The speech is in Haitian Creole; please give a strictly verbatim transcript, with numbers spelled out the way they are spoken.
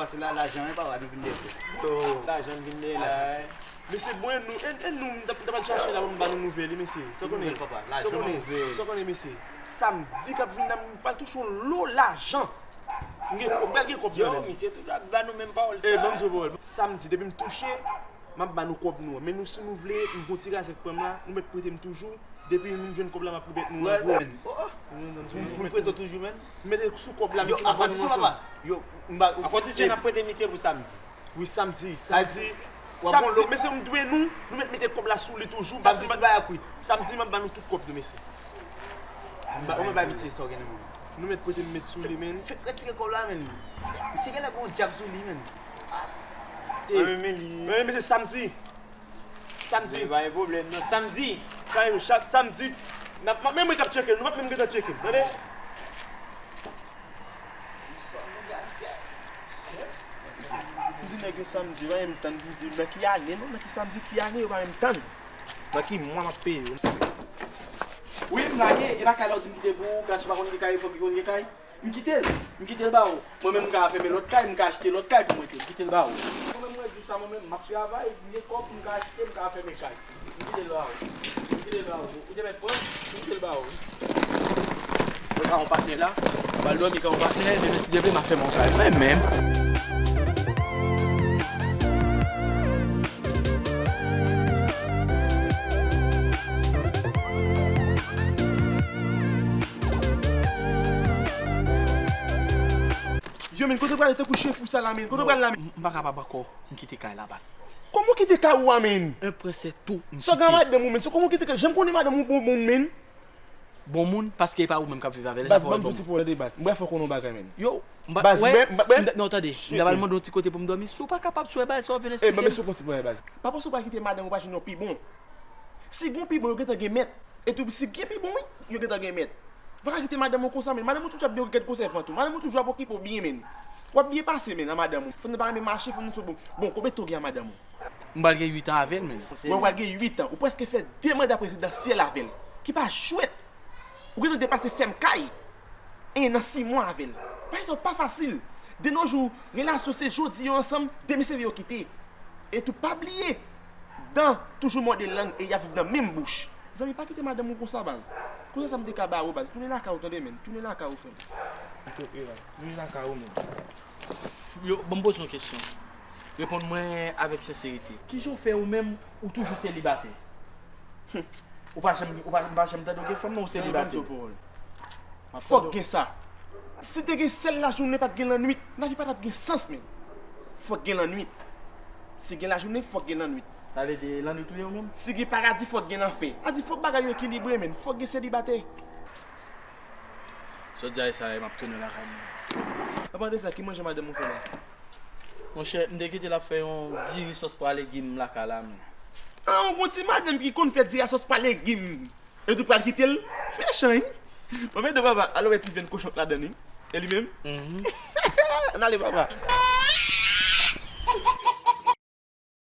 Pase la, lajan, wi, papa, nou vin dèyè. Yo, lajan vin dèyè la, wi. Mesye, bon, e nou, e, e nou, m t ap, m t ap al chache la pou m ba nou nouvèl, wi, mesye. Sa w konnen? Nouvèl, papa, lajan, sa w konnen? Nouvèl. Sa w konnen, mesye? Samdi k ap vin la, m pral touche yon lo lajan. M gen kòb, m pral gen kòb nan men m. Yo, misye toujou ap ba nou menm pawòl sa. E, ban m di w pawòl. Samdi, depi m touche, m ap ba nou kòb nou an. Men nou, si nou vle, m gon ti razèk pran m la, nou mèt prete m toujou. Depi nou jwenn kòb la, m ap remèt nou an gwo. Pou m prete w toujou, menn. M mete sou kòb la, mesye, m ap ba nou ansanm. Yo, a kondisyon, papa. Yo, m ba. A kondisyon n ap prete misye pou samdi. Wi, samdi, samdi. Samdi, mesye, m dwe nou, nou mèt mete kòb la sou li toujou. Samdi, tout bagay ap kwit. Samdi, m ap ba nou tout kòb nou, mesye. M ba, ou mèt bay misye sa w gen nan men w. Nou mèt prete m met sou li, menn. Fèk retire kòb la, menn. Misye genlè gon dyab sou li, menn. E, men, men li. Wi, mesye, samdi. Samdi. Men pa gen pwoblèm, non. Samdi. Sa yo, chak samdi. N ap, men mwen k ap tcheke, nou p ap menm gentan tcheke m, tande? M di nèg yo samdi, yo pa menm tann, m di nan ki ane, non, nan ki samdi, ki ane, yo pa menm tann. Nan ki mwa m ap peye yo. Wi, m lage, e lakay la ou di m kite pou ou, gason pa konn gen kay, fòk li konn gen kay. M kite l, m kite l ba ou. Mwen menm m ka fèmen lòt kay, m ka achte lòt kay pou mwen tou. M kite l ba ou. Mwen menm mwen di w sa, mwen menm m ap travay, m gen kòb, m ka achte, m ka fèmen kay. M kite l ba ou. M kite l ba ou. Ou te mèt pran, m kite l ba ou. Mwen ka yon patnè la, m pral dòmi ka yon patnè, demen si Dye vle m a fèmen yon kay mwen menm. Yo, men, kote w prale tankou chen fou sa la, men? Kote w pral la, men? M pa kapab ankò. M kite kay la, baz. Kòman w kite kay ou a, men? Un prince tout. Sa w gen madanm ou, men? Sa w kòman w kite kay? Jan m konnen madanm ou bon, bon, men? Bon moun, paske e pa ou menm k ap viv avè l, e sa fè w bon moun. Baz, ban m di w ti pawòl, tande, baz. M pral fè w konnen yon bagay, men. Yo, m pa, baz, wè, m, m, non, tande, m ta pral mande w yon ti kote pou m dòmi. Si w pa kapab, si w wè bagay sa w ap vin eksplike m. E, ban m esplike w yon ti bagay, baz. Pa panse w pral kite madanm ou pa jwenn yon pi bon. Si gon pi bon, yo gentan gen mèt. Etou, si gen pi bon, wi, yo gentan gen mèt. Ou pa ka kite madanm ou konsa, men. Madanm ou toujou ap di w gen konsèvan tou. Madanm ou toujou ap okipe w byen, men. W ap byen pase, men, nan madanm ou. Fanm nan pa renmen mache, fanm nan sou bon. Bon, konbyen tan w gen a madanm ou? M pral gen uit an avè l, men. Wè, w pral gen uit an. Ou prèske fè de manda prezidansyèl avè l. Ki pa jwèt. Ou gentan depase fè m kay. E nan sis mwa avè l. Bagay sa yo pa fasil. De nos jours, relasyon se jodi yo ansanm, demen se yo kite. Etou pa bliye, dan toujou mòde lang e y ap viv nan menm bouch. Zanmi, pa kite madanm ou konsa, baz. Konsa sa m te ka ba ou, baz. Tounen lakay ou, tande, men. Tounen lakay ou, frè m. Tounen lakay ou, men. Yo, ban m poze yon kesyon. Reponn mwen avèk senserite. Kijan w fè ou menm, ou toujou selibatè? Ou pa janm, ou pa, m pa janm tande w gen fanm, non, ou selibatè. Fòk gen sa. Si te gen sèl lajounen, pa t gen lannwit, lavi pa t ap gen sans, men. Fòk gen lannwit. Si gen lajounen, fòk gen lannwit. Sa vle di, lannwit ou ye ou menm? Si gen paradi, fòk gen lanfè. Sa di, fòk bagay yo ekilibre, men. Fòk gen selibatè. Sa w di a, e sa, e m ap tounen lakay mwen. Anpalan de sa, ki manje madanm ou fè la? Monchè, m te kite l ap fè yon diri sòs pwa legim lakay la, men. Ah, ou gon ti madanm ki konn fè diri a sòs pwa legim. Etou pral kite l? Mechan, wi. Bon, men do papa, al wè ti vyann kochon k ladann, wi. E li menm? Ann ale, papa.